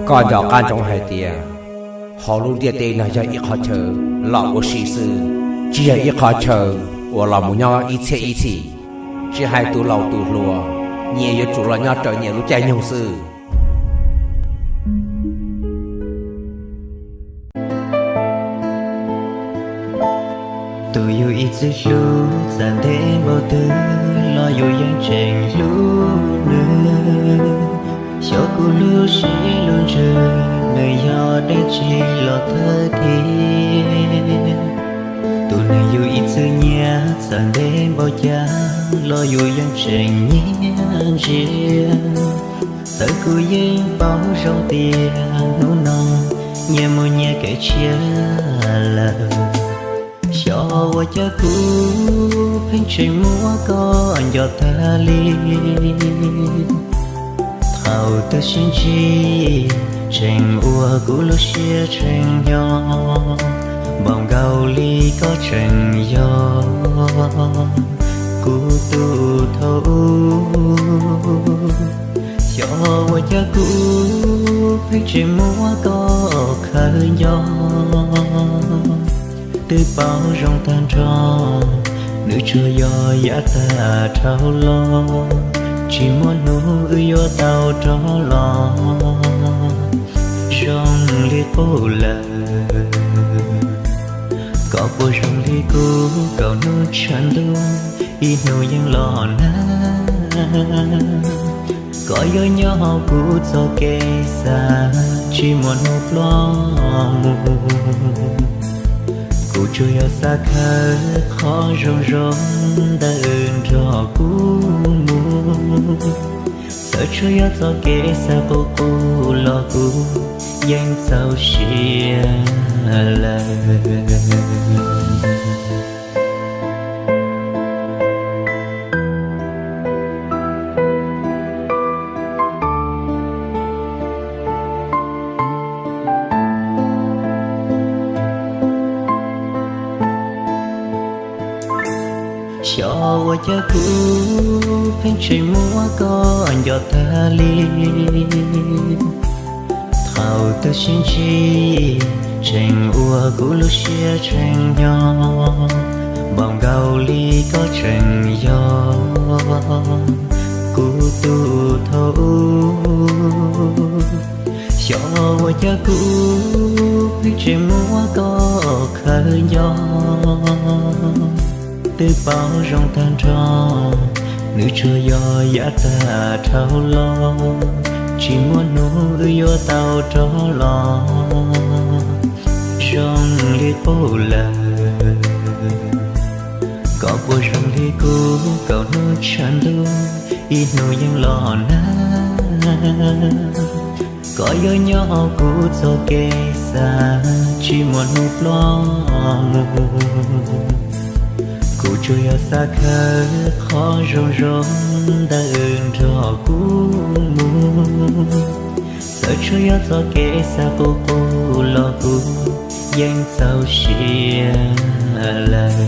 Koj nco qab ntsoov hais tias hauv lub ntiaj teb no yog ib qhov chaw los ua si xwb, tsis yog ib qhov chaw uas los mus nyob ib txhiab ib txhis. Tsis hais tus laus tus hluas, nyias yuav tsum los nyob raws nyias lub caij nyoog xwb. Tus yus ib txwm hlub txawm ntev npaum twg los yus yeej tseem hlub nws. Xyov kuv lub siab lub ntsws nws yog dab tsi los thawj thiab. Tus neeg yus ib txwm nyiam txawm ntev npaum cas los yus yeej tseem nyiam ntsia. Txawm kuv yeej paub zoo tias hnub no nyias mus nyias kev tshiab lawm. Xyov ua cas kuv pheej tseem muab koj nco tag li. Thaum twg sib ntsib tseem ua kuv lub siab tseem nyo, npaum nkaus li koj tseem yog kuv tus thaum ub. Xyov ua cas kuv pheej tseem muab koj khaws nco, twb paub zoo tag nrho nws tsuas yog yav tag dhau los, tsis muaj hnub wb yuav tau rov los zoo li qub lawm. Koj puas zoo li kuv, kaum hnub tshav ntuj ib hnub yeej los nag. Koj yuav nyob hauv kuv txoj kev xav, tsis muaj hnub ploj mus. Kuv tsuas yog xav khawb qhov zoo zoo ntawm nrog kuv mus. Txawm tsuas yog txoj kev xav qub qub los kuv yeej txaus siab lawm. Xyov ua cas kuv pheej tseem muab koj nco tag li. Thaum twg sib ntsib tseem ua kuv lub siab tseem nyo, npaum nkaus li koj tseem yog kuv tus thaum ub. Xyov ua cas kuv pheej tseem muab koj khaws nco, twb paub zoo tag nrho nws tsuas yog yav tag dhau los, tsis muaj hnub wb yuav tau rov los zoo li qub lawm. Koj puas zoo li kuv, kaum hnub tshav ntuj ib hnub yeej los nag. Koj yuav nyob hauv kuv txoj kev xav, tsis muaj hnub ploj mus. Kuv tsuas yog xav khawb qhov zoo zoo ntawm nrog kuv mus. Txawm tsuas yog txoj kev xav qub qub los kuv yeej txaus siab lawm.